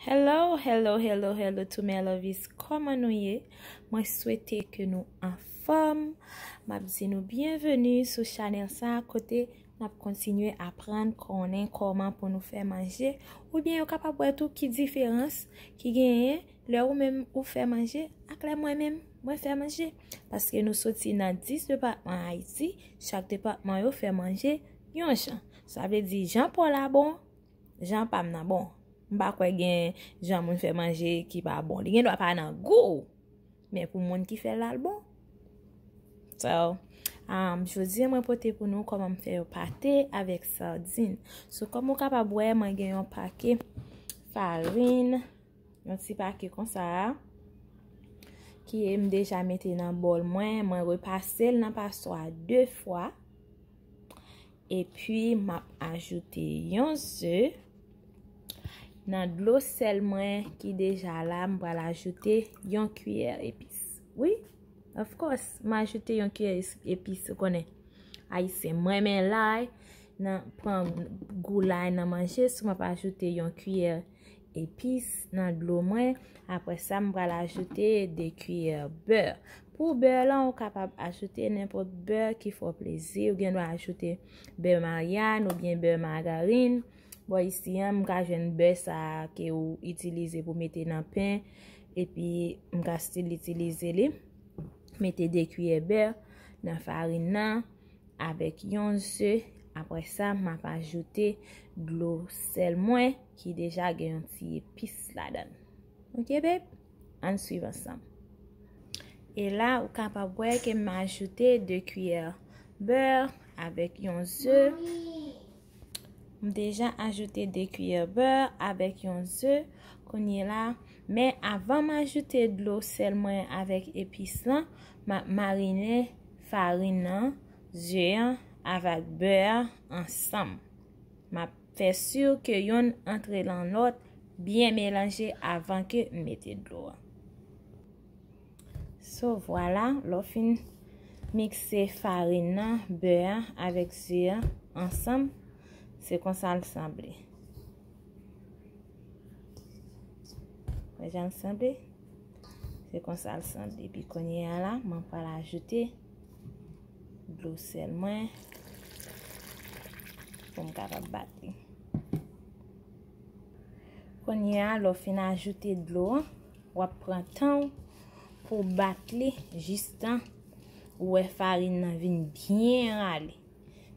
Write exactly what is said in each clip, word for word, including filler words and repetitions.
Hello, hello, hello, hello to my lovies. Kòman nou ye? Mwen swete ke nou anfòm. M ap di nou byenveni sou chanèl sa a kote n ap kontinye aprann konnen kòman pou nou fè manje. Oubyen yo kapab wè tou ki diferans ki genyen lè ou menm ou fè manje ak lè mwen menm mwen fè manje. Paske nou soti nan dis depatman Ayiti, chak depatman yo fè manje yon jan. Sa vle di jan pa w la bon, jan pa m nan bon. M pa kwè gen jan moun fè manje ki pa bon. Li gen dwa pa nan gou w, men pou moun ki fè l la l bon. So, um, jodi a mwen pote pou nou kòman m fè yon pate avèk sadin. So, kòm ou kapab wè, mwen gen yon pake farin, yon ti pake konsa a, ki m deja mete nan bòl mwen. Mwen repase l nan paswa de fwa. Epi, m ap ajoute yon ze. Nan dlo sèl mwen ki deja la, m pral ajoute yon kiyè epis. Wi, of course, m ajoute yon kiyè es- epis, ou konnen. Ayisyen, m renmen lay, nan pran gou lay nan manje, so m ap ajoute yon kiyè epis nan dlo mwen. Apre sa, m pral ajoute de kiyè bè. Pou bè lan, ou kapab ajoute nenpòt bè ki fè w plezi. Ou gen dwa ajoute bè maryann oubyen bè magarin. Bò isi an, m ka jwenn bè sa a ke ou itilize pou mete nan pen. Epi, m ka still itilize li. Mete de kiyè bè nan farin nan avèk yon ze. Apre sa, m ap ajoute dlo sèl mwen ki deja gen yon ti epis ladan l. Ok, babe? Ann swiv ansanm. E la, ou kapab wè ke m ajoute de kiyè bè avèk yon ze. M deja ajoute de kiyè bè avèk yon ze. Kounye la, men avan m ajoute dlo sèl mwen avèk epis lan, m ap marinen farin nan, ze an, avèk bè a ansanm. M ap fè si ke yonn antre nan lòt, byen melanje avan ke m mete dlo a. So, vwala, lè w fin mikse farin nan, bè a avèk ze a ansanm, se konsa l sanble. Wè jan l sanble? Se konsa l sanble. Epi kounye a la, mwen pral ajoute dlo sèl mwen pou m kapab bat li. Kounye a, lè w fin ajoute dlo an, w ap pran tan w pou w bat li jistan ou wè farin nan vin byen rale.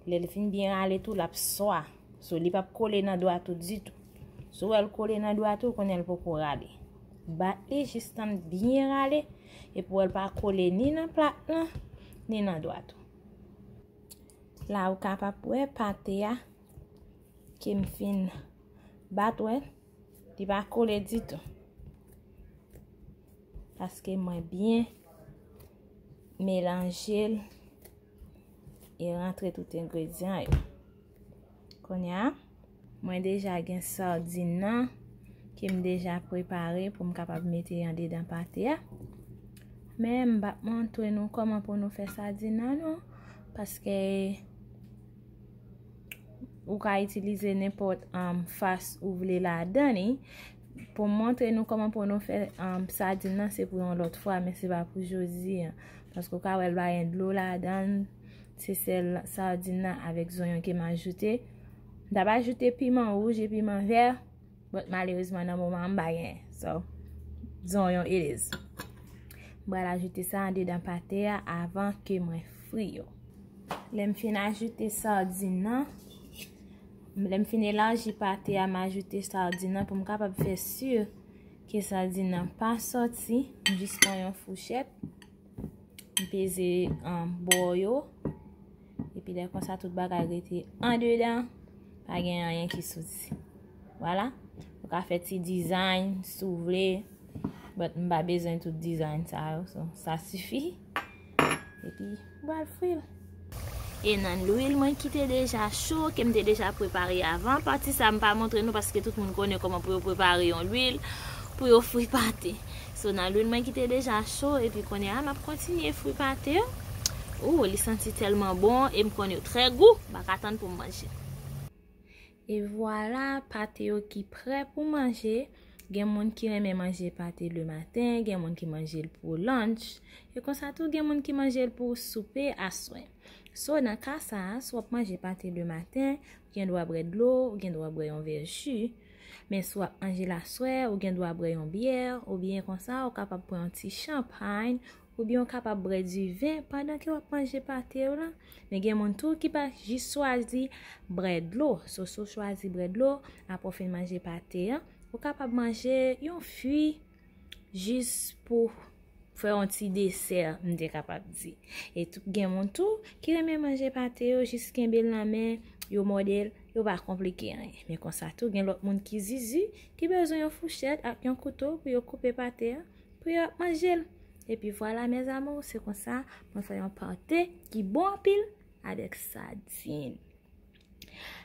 Lè l fin byen rale tou, l ap swa. So, li p ap kole nan dwat ou ditou. Si w wè l kole nan dwat ou, konnen l poko rale. Bat li jistan l byen rale, epi w wè l pa kole ni nan plat lan, ni nan dwat ou. La, ou kapab wè pate a ke m fin bat, wè, li pa kole ditou. Paske mwen byen melanje l e rantre tout engredyan yo. Kounye a, mwen deja gen sadin nan ke m deja prepare pou m kapab mete andedan pate a. Men m p ap montre nou kòman pou nou fè sadin nan non, paske ou ka itilize nenpòt, um, fas ou vle ladan li. Pou m montre nou kòman pou nou fè, um, sadin nan, se pou yon lòt fwa, men se pa pou jodi a. Paske ou ka wè l pa gen dlo ladan l, se sèl sadin nan avèk zonyon ke m ajoute. M t ap ajoute piman wouj e piman vè, but malerezman nan moman an m pa genyen. So, zonyon it is. M pral ajoute sa andedan pate a avan ke mwen fri yo. Lè m fin ajoute sadin nan, lè m fin elaji pate a, m ajoute sadin nan pou m kapab fè si ke sadin nan pa sòti. M jis pran yon fouchèt, m peze, um, bò yo, epi lè konsa tout bagay rete andedan, pa gen anyen ki soti. Vwala, ou ka fè ti design si w vle. But m pa bezwen tout design sa yo, so, sa sifi. Epi, m pral fri l. E nan lwil mwen ki te deja cho, ke m te deja prepare avan. Pati sa m pa montre nou paske tout moun konnen kòman pou yo prepare yon lwil pou yo fri pate. So, nan lwil mwen ki te deja cho, epi kounye a m ap kontinye fri pate yo. Ou, li santi tèlman bon, e m konn yo trè gou, m pa ka tann pou m manje. E vwala, pate yo ki prè pou manje. Gen moun ki renmen manje pate le maten, gen moun ki manje l pou lunch. E konsa tou, gen moun ki manje l pou soupe aswè. So, nan ka sa a, si w ap manje pate le maten, ou gen dwa bwè dlo, ou gen dwa bwè yon vè ji. Men si w ap manje l aswè, ou gen dwa bwè yon byè, oubyen konsa, ou kapab pran yon ti chanpay, oubyen ou kapab bwè diven pandan ke w ap manje pate w lan. Men gen moun tou ki pa jis chwazi bwè dlo. So, si w chwazi bwè dlo, apre w fin manje pate an, ou kapab manje yon fwi jis pou fè yon ti desè, m te kapab di. E tou, gen moun tou ki renmen manje pate yo, jis kenbe l nan men, yo mòde l, yo pa konplike anyen. Men konsa tou, gen lòt moun ki zizi, ki bezwen yon fouchèt ak yon kouto pou yo koupe pate a, pou yo ap manje l. Epi vwala, mes amours, se konsa, mwen fè yon pate ki bon anpil avèk sadin.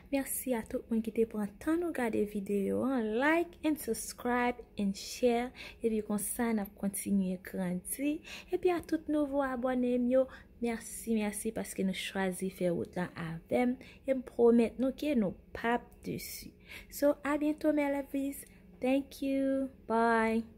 Mèsi a tout moun ki te pran tan nou gade videyo an. Like and subscribe and share. Epi konsa, n ap kontinye grandi. Epi a tout nouvo abòne m yo, mèsi, mèsi paske nou chwazi fè wout lan avè m. E m pwomèt nou ke nou p ap desi. So, a byento, mes lovies. Thank you. Bye.